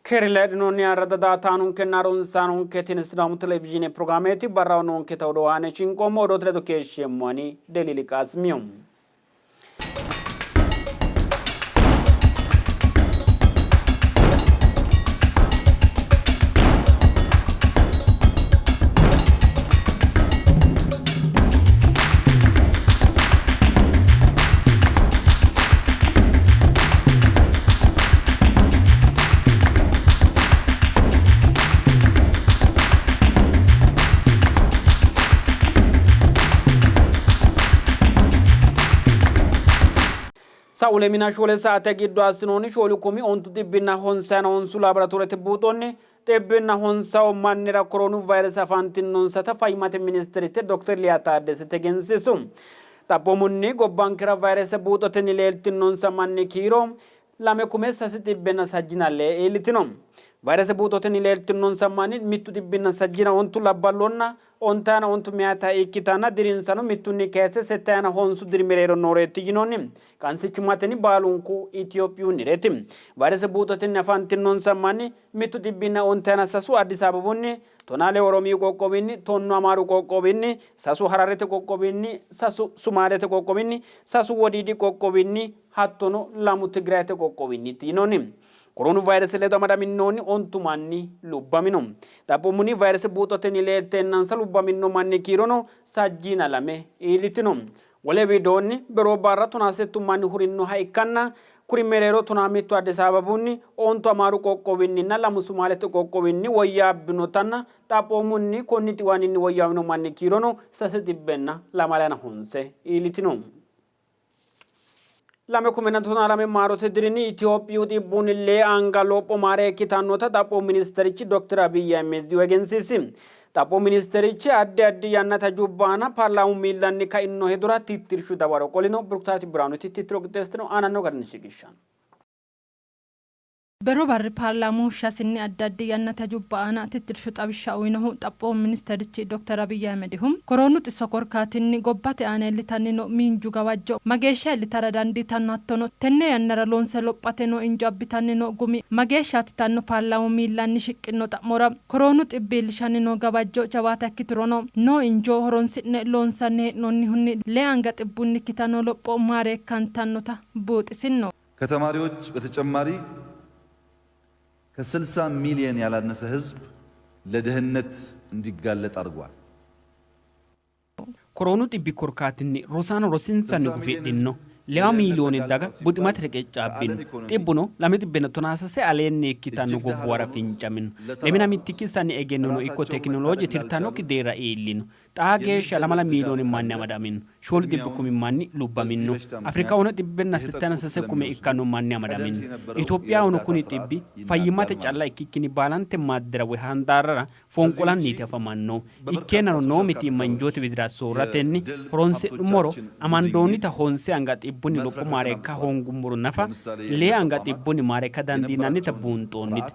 Keere leedhinoonni ayirradda daaataanonkenna harunsaanonke tini Sidaamu Televizhiine pirogiraameeti. Barraho noonketa odoo haane shinqoommo. Odoote ledo keeshsheemmo ani Deliili Qaasimiyo. Sa'u lemina shoole saate giddo assinoonni shoolu kumi ontu xibbinna honsayina honsu laaboratorete buuxonni xibbinna honsawo mannira koroonu vayrese afantinnonsata Fayyimmate ministeritte Dokter Liya Taaddeseti egensiissu. Xaphoomunni gobbankera vayrese buuxotenni leeltinnonsa manni kiiro lame kume sase xibbenna sajjina lee iillitino. Vayrese buuxotenni leeltinnonsa manni mittu xibbinna sajjina ontu labballonna Ontayina ontu meyata ikkitanna dirinsano mittunni kayse settayina honsu diri mereero nooreeti yinoonni. Qansichimmatenni baalunku Itophiyunnireeti. Vayrese buuxotenni afantinnonsa manni mittu xibbinna ontayina sasu Addis Ababunni, tonaa lee Oromiyu qoqqowinni, tonnu Amaaru qoqqowinni, sasu Hararete qoqqowinni, sasu Sumaalete qoqqowinni, sasu Wodiidi qoqqowinni hattono lamu Tigrayete qoqqowinniiti yinoonni. Koroonu vayrese ledo amadaminohunni ontu manni lubbamino. Xaphoomunni vayrese buuxotenni leelteennansa lubbaminno manni kiirono sajjiina lame iillitino. Wole widoonni beroo barra tonaasettu manni hurinnoha ikkanna kuri mereero tonaamittu Addis Ababunni, ontu Amaaru qoqqowinninna lamu Sumaalete qoqqowinni woyyaabbinotanna xaphoomunni konni xiwaninni woyyaawino manni kiirono sase xibbenna lamalayina honse iillitino. 2012 maarote dirinni Itophiyu xibbunni lee anga lopho maareekkitannota Xaphoomu Ministerichi Dokter Abiy Ahimedihu egensiisi. Xaphoomu Ministerichi addi addi yannate hajubba aana paarlaamu miillanni ka'ino hedora tittirshu dawaro qolino. Biruktaati Biraanuti tittiro qixxeessitino, aananno garinni shiqishshanno. Bero barri paarlaamu hoshshasinni addi addi yannate hajubba aana tittirshu xawishsha uynohu Xaphoomu ministerichi Dokter Abiy Ahimedihu, koroonu xisso korkaatinni gobbate aana iillitanni noo miinju gawajjo mageeshsha iillitara dandiitanno hattono tenne yannara loonse lophate noo injo abbitanni noo gumi mageeshshaati yitanno paarlaamu miillanni shiqqinno xa'mora koroonu xibbi iillishanni noo gawajjo jawaata ikkiturono noo injoo horonsi'ne loonsanni hee'noonnihunni lee anga xibbunni ikkitanno lopho maareekkantannota buuxisinno. ከተማሪዎች በተጨማሪ ከ60 ሚሊየን ያላነሰ ህዝብ ለድህነት እንዲጋለጥ አድርጓል። Koroonu dhibbi korkaatinni rosaano rosinsanni gufidhino. Leewa miiliyoone daga buximate reqeccaabbino. Dhibbuno lame xibbenna tonaa sase aleenni ikkitanno gobbuwara fincamino. Lemina mittikki sani egennono ikko tekinolooje tirtannokki deerra iillino. Xaa geeshsha lamala miiliyoone manni amadamino. Shoolu xibbi kumi manni lubbamino. Afrikahono xibbenna settayina sase kume ikkanno manni amadamino. Itophiyahono kuni xibbi fayyimmate calla ikkikkinni baalante maaddera woy handaarrara fonqolanniiti afamannohu. Ikkeennano noo mitiimma injoote widira soorratenni horonsi'nummoro amandoonnita honse anga xibbunni lopho maareekka hoongummoro nafa lee anga xibbunni maareekka dandiinannita buunxoonnite.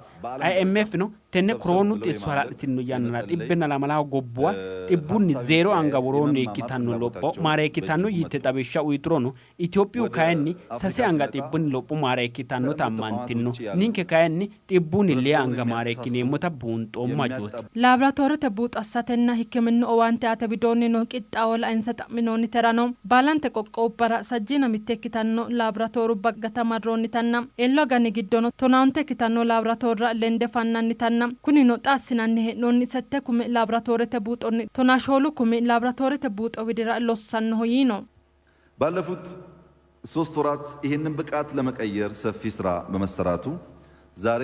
IMFno Tenne koroonu xisso hala'litinno yannara xibbenna lamalaho gobbuwa xibbunni zeero anga woroonni ikkitanno lopho maareekkitanno yite xawishsha uyiturono Itophiyu kayinni sase anga xibbunni lopho maareekkitannota ammantinno. Ninke kayinni xibbunni lee anga maareekkineemmota buunxoommo hajooti. Laaboraatoorete buuxo assatenna hikkiminnu owaante aate widoonni noo qixxaawo lainse xa'minoonniterano baalante qoqqowubbara sajjiina mitte ikkitanno laaboraatoorubba gatamarroonnitanna Ellu agani giddono tonaaonte ikkitanno laaboratoorra lende fannannitanna kunino xa assinanni hee'noonni sette kume laaboratoorete buuxonni tonaa shoolu kumi laaboratoorete buuxo widira lossannoho yiino. ባለፉት ሶስት ወራት ይህንን ብቃት ለመቀየር ሰፊ ስራ በመሰራቱ ዛሬ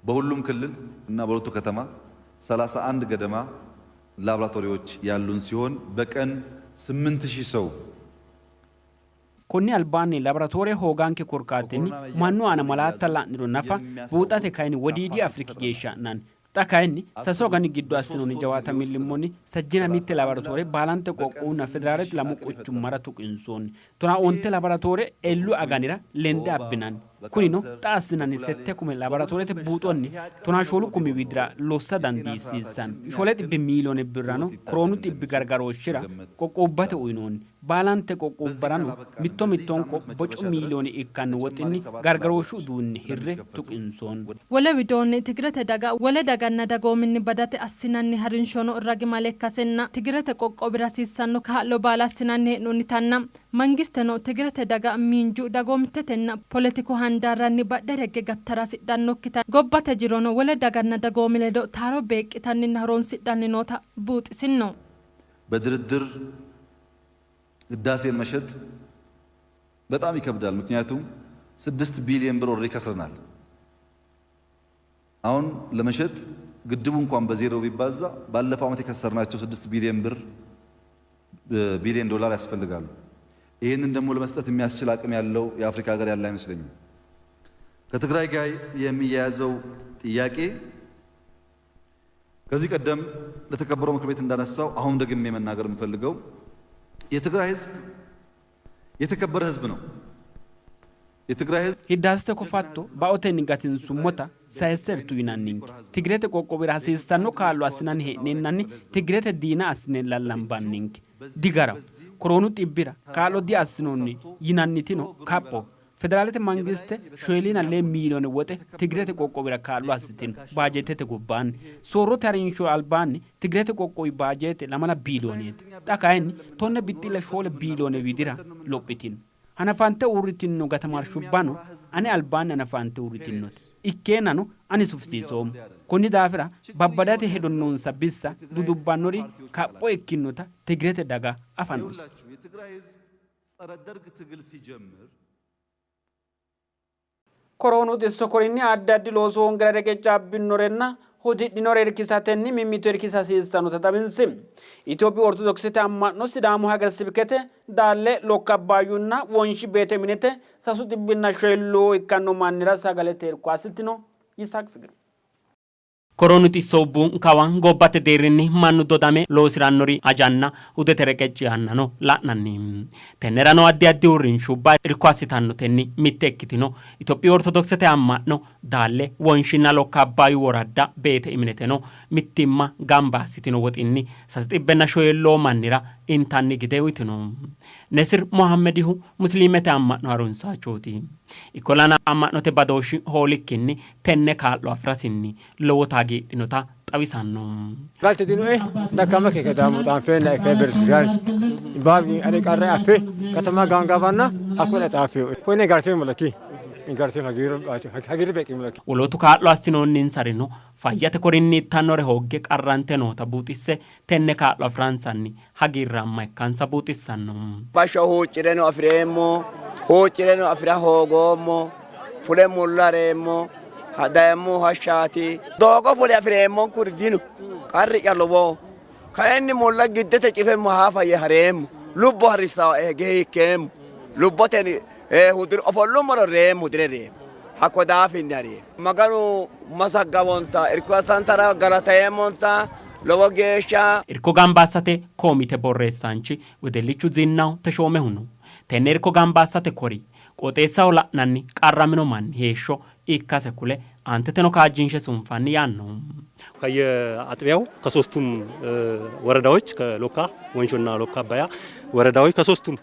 በሁሉም ክልል እና በሁለቱ ከተማ 31 ገደማ ላብራቶሪዎች ያሉን ሲሆን በቀን 8000 ሰው Konni albaanni laboratoore hooganke korkaatinni mannu aana malaatta la'niro nafa buuxate kayinni Wodiidi Afriki geeshsha ha'nanni. Xa kayinni sasu agani giddo assinoonni jawaata millimmonni sajjina mitte laboratoore baalante qoqqowunna federaalete lamu quchummara tuqinsoonni. Tonaa onte laboratoore ellu aganira lende abbinanni. Kunino xa assinanni sette kume laaboraatoorete buuxonni tonaa shoolu kumi widira lossa dandiissiissanno. 700 miiliyoone birrano koroonu xibbi gargarooshshira qoqqowubbate uynoonni. Baalante qoqqowubbarano mitto mittonko bocu miiliyoone ikkanno woxinni gargarooshshu uduunne hirre tuqinsoonni. Wole widoonni Tigirete daga wole daganna dagoominni badate assinanni harinshono ragimale ikkasenna Tigirete qoqqowira hasiissanno kaa'lo baala assinanni hee'noonnitanna mangisteno Tigirete daga miinju, dagoomittetenna poletiku handaarranni badhera higge gattara hasidhannokkita gobbate jirono wole daganna dagoomi ledo taalo beeqqitanninna horonsidhanni noota buuxisinno. በድርድር ህዳሴን መሸጥ በጣም ይከብዳል። ምክንያቱም 6 ቢሊዮን ብር ኦልሬዲ ከስረናል። አሁን ለመሸጥ ግድቡ እንኳን በዜሮ ቢባዛ ባለፈው ዓመት የከሰርናቸው 6 ቢሊዮን ብር ቢሊዮን ዶላር ያስፈልጋሉ። ይህንን ደግሞ ለመስጠት የሚያስችል አቅም ያለው የአፍሪካ ሀገር ያለ አይመስለኝም። ከትግራይ ጋር የሚያያዘው ጥያቄ ከዚህ ቀደም ለተከበረው ምክር ቤት እንዳነሳው አሁን ደግሜ መናገር የምፈልገው የትግራይ ህዝብ የተከበረ ህዝብ ነው። የትግራይ ህዝብ Hiddaasete kofatto baotenni gatinsummota sayisse hirtu yinanninke. Tigirete qoqqowira hasiissanno kaa'lo assinanni hee'neennanni Tigirete diina assine lallambanninke. Digaraho. Koroonu xibbira kaa'lo diassinoonni yinannitino kaphoho. Federaalete mangiste shoolina lee miiliyoone woxe Tigirete qoqqowira kaa'lo assitino baajeetete gobbaanni. Soorrote harinsho albaanni Tigirete qoqqowi baajeete 2 biiliyooneeti. Xa kayinni tonne bixxilla shoole biiliyoone widira lophitino. Hanafante uurritino gatamarshubbano ane albaanni hanafante uurritinote. Ikkeennano ani sufisiisoommo. Konni daafira babbadate hedo noonsa bissa dudubbannori kapho ikkinota Tigirete daga afa noose. የትግራይ ህዝብ ጸረ ደርግ ትግል ሲጀምር Koroonu xisso korinni addi addi loosu hoongira reqeccaabinorenna hudidhinore irkisatenni mimmito irkisa hasiissannota xawinsi. Itophiyu Ortodoksete amma'no Sidaamu ሀገረ ስብከት Daalle Lokka Abbayyunna Wonshi Beete Minete sasu xibbinna shoyilloo ikkanno mannira sagalete irko assitino. Yisaaq Fiqiru. Koroonu xisso ubbu kawa gobbate deerrinni mannu dodame loosirannori ajanna hudete reqecci yaannano la'nanni. Tennerano addi addi uurrinshubba irko assitannotenni mitte ikkitino Itophiyu Ortodoksete amma'no Daalle Wonshinna Lokka Abbayyu woradda Beete Imineteno mittimma gamba assitino woxinni sase xibbenna shoyilloo mannira intanni gide uyitino. Nesir Mohammedihu musliimete amma'no harunsaachooti. Ikkollana amma'note badooshshi hoolikkinni tenne kaa'lo afirasinni lowota hagiidhinota xawisanno. Galte dinoe dakkamake kedaamu xaanfeenna ikke bersishaan baabi ani qarre affe katama gaangabanna hakkuudha xaafeyo kune gartee mulaki gartee hagiirru beeqi mulaki. Wolootu kaa'lo assinoonninsarino fayyate korinni ittannore hoogge qarrante noota buuxisse tenne kaa'lo afiransanni hagiirraamma ikkansa buuxissanno. Bashsho huuccireno afireemmo, huuccireno afira hoogoommo, fule mullareemmo, dayeemmo hashshaati. Doogo fule afireemmo kuri dino, qarri'ya lowoho. Kayinni mulla giddete cifemmo haafa yee hareemmo, lubbo harissawae geikkeemmo, lubbotenni hudir ofollummoro reemmo, hudire reemmo. Hakko daafinni hareemmo. Maganu masaggawonsa, irko assantara galateemmonsa lowo geeshsha. Irko gamba assate komite borreessaanchi wedellichu Zinnaw Teshoomehu no. Tenne irko gamba assate kori qooxeessaho la'nanni qarramino manni heeshsho ikkase kule aanteteno kaajjinshe sunfanni yaanno. ከየአጥቢያው ከሶስቱም ወረዳዎች ከሎካ ወንሾና ሎካ አባያ ወረዳዎች ከሶስቱም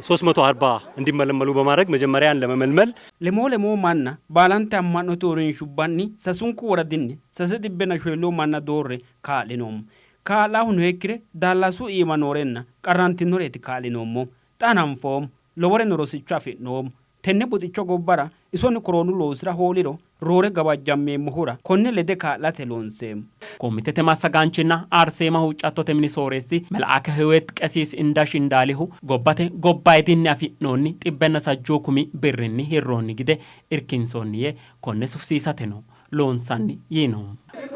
340 እንዲመለመሉ በማድረግ መጀመሪያን ለመመልመል Lemoo lemoo manna baalante amma'note uurrinshubbanni sasunku woradinni sase xibbenna shoyilloo manna doorre kaa'linoommo. Kaa'laahu noyekkire daallasu iima noorenna qarrantinoreeti kaa'linoommo. Xa hananfoommo. Loworeno rosicho afi'noommo. Tenne buxicho gobbara isonni koroonu loosira hooliro roore gawajjammeemmohura konne lede kaa'late loonseemmo. Komitete massagaanchinna Arseema huuccattote mini sooreessi Mel'aake Hiwet Qesiis Indash Indaalihu gobbate gobbayidinni afi'noonni xibbenna sajjuu kumi birrinni hirroonni gide irkinsoonni yee konne sufisiisateno loonsanni yiino.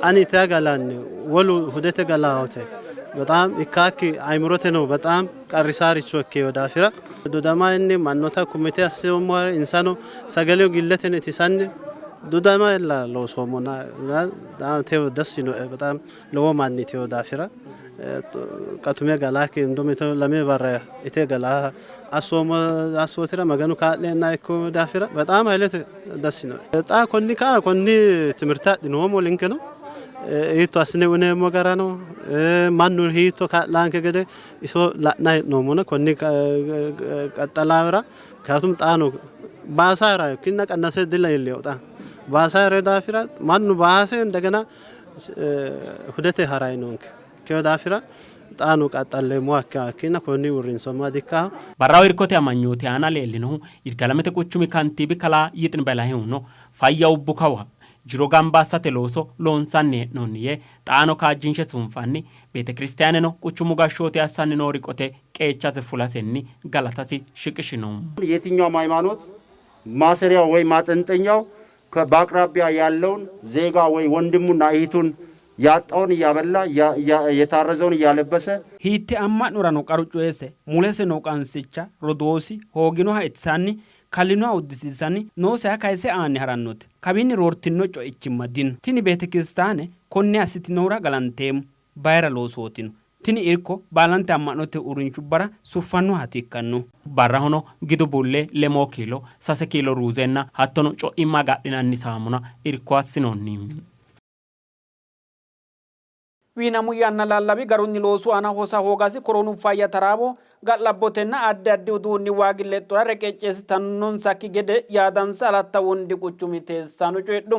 Ani tagalanni wolu hudete galawote በጣም ikkaakki አይምሮte ነው በጣም qarrisaaricho ikkeyo daafira dodamainni mannota kumite asseemmo insano sagale gilletenni itisanni dodama ella loosoommona በጣም teyo ደስ yinoe በጣም lowo manni iteyo daafira qatume galaakki indomi lame barra ite galaa Assoommo assootira Maganu kaa'leenna ikko daafira በጣም ኃይለት ደስ ነው። xa konni ka'a konni timirte adhinoommo linkeno hiitto assine uyineemmo gara no mannu hiitto kaa'laanke gede iso la'nanni hee'noommona konni qaxxalaawira ምክንያቱም xaano baasa kinna ቀነሰ dileelleyo xa baasa daafira mannu baase እንደገና hudete haray noonke keyo daafira xaano qaxxalleemmo hakkiina konni uurrinsomma dikkaho. Barraho irkote amanyooti aana leellinohu Yirgalamete quchumi kantiibi kalaa Yixini Belayihuno fayya ubbu kawa jiro gamba assate looso loonsanni hee'noonni yee xaano kaajjinshe sunfanni beetekiristiyaaneno quchumu gashshooti assanni noo riqote qeechase fulasenni galatasi shiqishino. የትኛውም ሃይማኖት ማሰሪያው ወይ ማጠንጠኛው በአቅራቢያ ያለውን ዜጋ ወይ ወንድሙና እህቱን ያጣውን እያበላ የታረዘውን እያለበሰ Hiitte amma'norano qaru coyese mulese noo qansicha rodoosi hooginoha itisanni kallinoha uddisiisanni nooseha kayise aanni harannote. Kawiinni roortino co'ichimma dino. Tini beetekiristaane konne assitinohura galanteemmo. Bayira loosootino. Tini irko baalante amma'note uurrinshubbara suffannohaati ikkanno. Barrahono gidu bullee lemoo kiilo, 3 kiilo ruuzenna hattono co'imma agadhinanni saamuna irko assinoonni. Wiinamu yanna lallawi garunni loosu aana hosa hoogasi koronu fayya taraawo ga'labbotenna addi addi uduunni waagi lexxora reqecceessitannonsakki gede yaadansa Alatta Wondi quchumi teessaano coyidhu.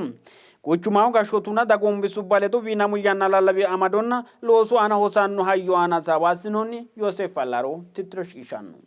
Quchumaho gashshootunna dagoomu bisubba ledo wiinamu yanna lallawi amadonna loosu aana hosanno hayyo aana hasaawa assinoonni. Yooseef Allaro tittiro shiqishanno.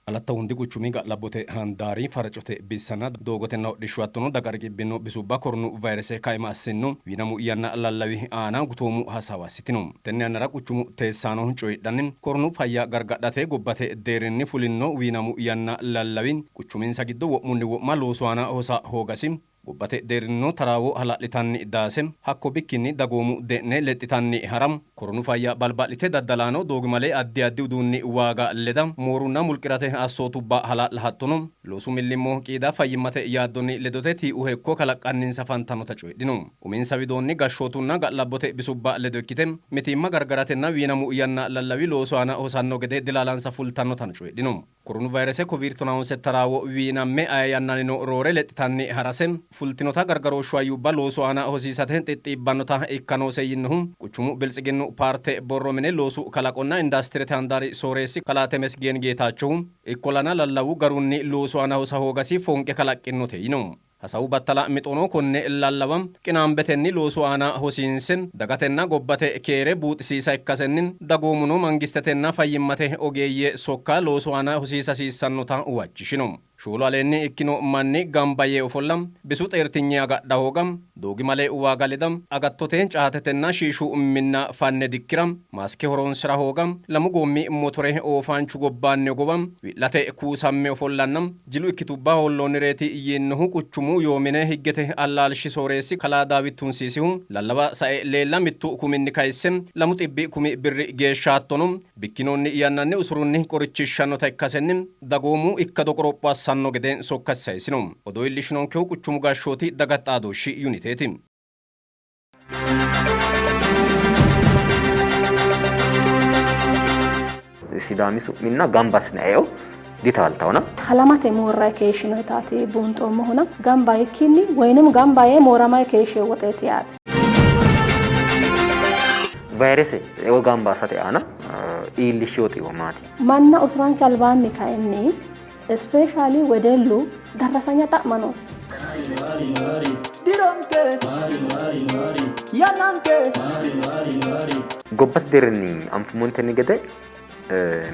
Alatta Wondi quchumi ga'labbote handaari farcote bissanna doogotenna hodhishshu hattono daga riqibbino bisubba koronu vayrese kaima assinno wiinamu yanna lallawi aana gutoomu hasaawa assitino. Tenne yannara quchumu teessaano coyidhanni koronu fayya gargadhate gobbate deerrinni fulinno wiinamu yanna lallawi quchuminsa giddo wo'munni wo'ma loosu aana hosa hoogasi gobbate deerrinnino taraawo hala'litanni daase hakko bikkinni dagoomu de'ne lexxitanni haram koronu fayya balba'lite daddalaano doogimale addi addi uduunni waaga leda moorunna mulqirate assootubba hala'la hattono loosu millimmo qiida fayyimmate yaaddonni ledote tii'u hekko kalaqqanninsa fantannota coyidhino. Uminsa widoonni gashshootunna ga'labbote bisubba ledo ikkite mitiimma gargaratenna wiinamu yanna lallawi loosu aana hosanno gede dilaalansa fultannotano coyidhino. Koronu vayrese koviid tonaa taraawo wiinamme aye yannannino roore lexxitanni harase fultinota gargarooshshu hayyubba loosu aana hosiisate xixxiibbannota ikka noose yinnohu quchumu biltsiginnu paarte borro mine loosu kalaqonna indastirete handaari sooreessi kalaa Temesgeen Geetaachohu ikkollana lallawu garunni loosu aana hosa hoogasi foonqe kalaqqinote yino. Hasaawu battala mixono konne lallawa qinaambetenni loosu aana hosiinse dagatenna gobbate keere buuxisiisa ikkasenni dagoomuno mangistetenna fayyimmate ogeeyye sokka loosu aana hosiisa hasiissannota huwachishino. Shoolu aleenni ikkino manni gamba yee ofolla, bisu xeertinye agadha hooga, doogimale waaga leda, agattote caatetenna shiishu minna fanne dikkira, maaske horoonsira hooga, lamu goommi motore oofaanchu gobbaanni hogowa, wi'late kuusamme ofollanna jilu ikkitubba hoolloonnireeti yiinnohu quchumu yoomine higgete allaalshi sooreessi kalaa Daawit Tunsiisihu lallawa sae leella mittu kuminni kayisse 200 kumi birri geeshsha hattono bikkinoonni yannanni usurunni qorichishshannota ikkasenni dagoomu ikkado qoropho assanno gede sokka sayisino. Odoo iillishinonkehu quchumu gashshooti daga xaadooshshi yuniteeti. Sidaami su'minna gamba assine eo ditaaltawona. Halamate moorrayi keeshshinotaati buunxoommohuna gamba yikkinni woyinim gamba yee mooramay keeshshe woxeeti yaate. Vayrese eo gamba assate aana iillishshiwo xiiwo maati? Manna usuranke albaanni kayinni ispeeshaali wedellu darrasanya xa'ma noosi. Dironke yannanke Gobbate deerrinni anfummontenni gede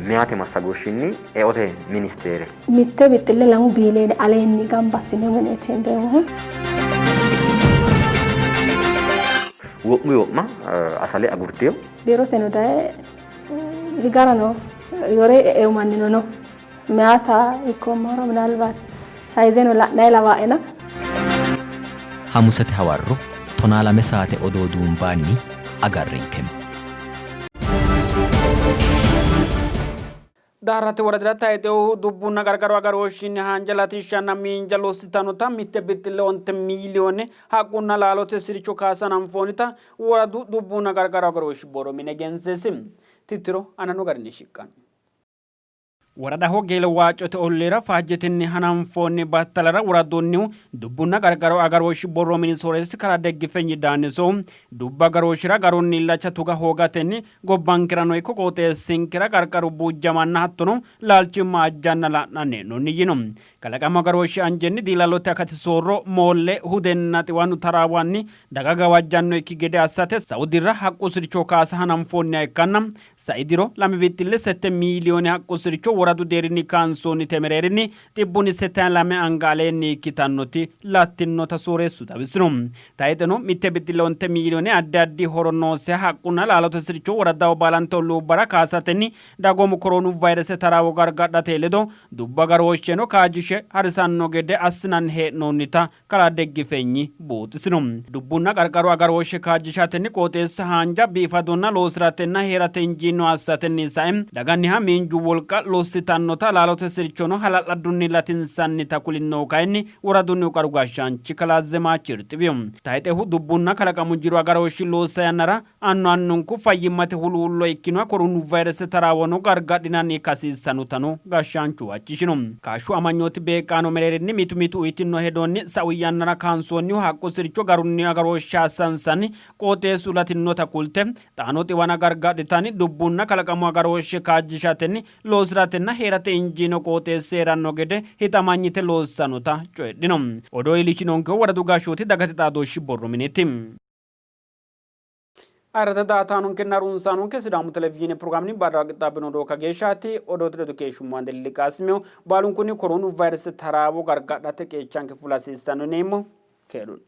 meyaate massagooshshinni eote ministeere. Mitte bixxille 2 biiliyoone aleenni gamba assino mineeti hendeemmohu. Wo'mu wo'ma asale agurtino. Biiroteno daye higarano yore e'eyo mannino no. Meyaata ikkoommoro minalbaat sayizeno la'nayi lawaena. Hamusete hawarro 12 saate odoo duumbaanni agarrinke. Daarrate woradira tayxehu dubbunna gargaru agarooshshinni haanja latishshanna miinja lossitannota mitte bixxille 9 miiliyoone haqqunna laalote sircho kaasa hananfoonnita woradu dubbunna gargaru agarooshshi borro mine egensiisi. Tittiro aananno garinni shiqqanno. Woradaho Geelwaacote olliira faajjetenni hananfoonni battalara woradunnihu dubbunna qarqaru agarooshshi borro mini sooreessi kalaa Deggifenyi Daannisohu dubbu agarooshshira garunni illacha tuga hoogatenni gobbankerano ikko qooxeessinkera qarqaru buujjamanna hattono laalchimma ajjanna la'nanni hee'noonni yiino. Kalaqamu agarooshshi anjenni diilallote akati soorro, moolle, hudenna xiwanu taraawanni daga gawajjannoikki gede assate sa'u dirra haqqu sircho kaasa hananfoonniha ikkanna sai diro lame bixxille sette miiliyoone haqqu sircho woradu deerrinni kaansoonnite mereerinni xibbunni settai lame anga aleenni ikkitannoti lattinnota sooreessu xawisino. Tayxeno mitte bixxille onte miiliyoone addi addi horo nooseha haqqunna laalote sircho woradaho baalante olluubbara kaasatenni dagoomu koroonu vayrese taraawo gargadhate ledo dubbu agarooshsheno kaajjishe harisanno gede assinanni hee'noonnita Kalaa Deggifenyi buuxisino. Dubbunna qarqaru agarooshshe kaajjishatenni qooxeessa haanja, biifadonna loosi'ratenna hee'rate injiino assatenni sae daganniha miinju wolqa lossitannota laalote sirchono hala'ladunni latinsannita kulinnohu kayinni woradunnihu qaru gashshaanchi kalaa Zemaachi Irxibiho. Tayxehu dubbunna kalaqamu jiro agarooshshi loossa yannara Annu annunku fayyimmate huluullo ikkinoha koronu vayrese taraawono gargadhinanni ikka hasiissannotano gashshaanchu huwachishino. Kaashshu amanyooti beeqqaano mereerinni mitu mitu uyitinno hedonni sa'u yannara kaansoonnihu haqqu sircho garunni agarooshshe assansanni qooxeessu latinnota kulte, xaano xiwana gargadhitanni dubbunna kalaqamu agarooshshe kaajjishatenni loosi'ratenna hee'rate injiino qooxeessi hee'ranno gede hixamanyite loossannota coyidhino. Odoo iillishinonkehu woradu gashshooti dagate xaadooshshi borro mineeti. Ayirrate daa''ataanonkenna harunsaanonke Sidaamu Televizhiine pirogiraamenni barra qixxaabbino odoo kageeshshaati. Odoote ledo keeshshummo Andelli Qaasimiho. Baalunkunni koroonu vayrese taraawo gargadhate qeechanke fula hasiissanno yineemmo. Keerunni.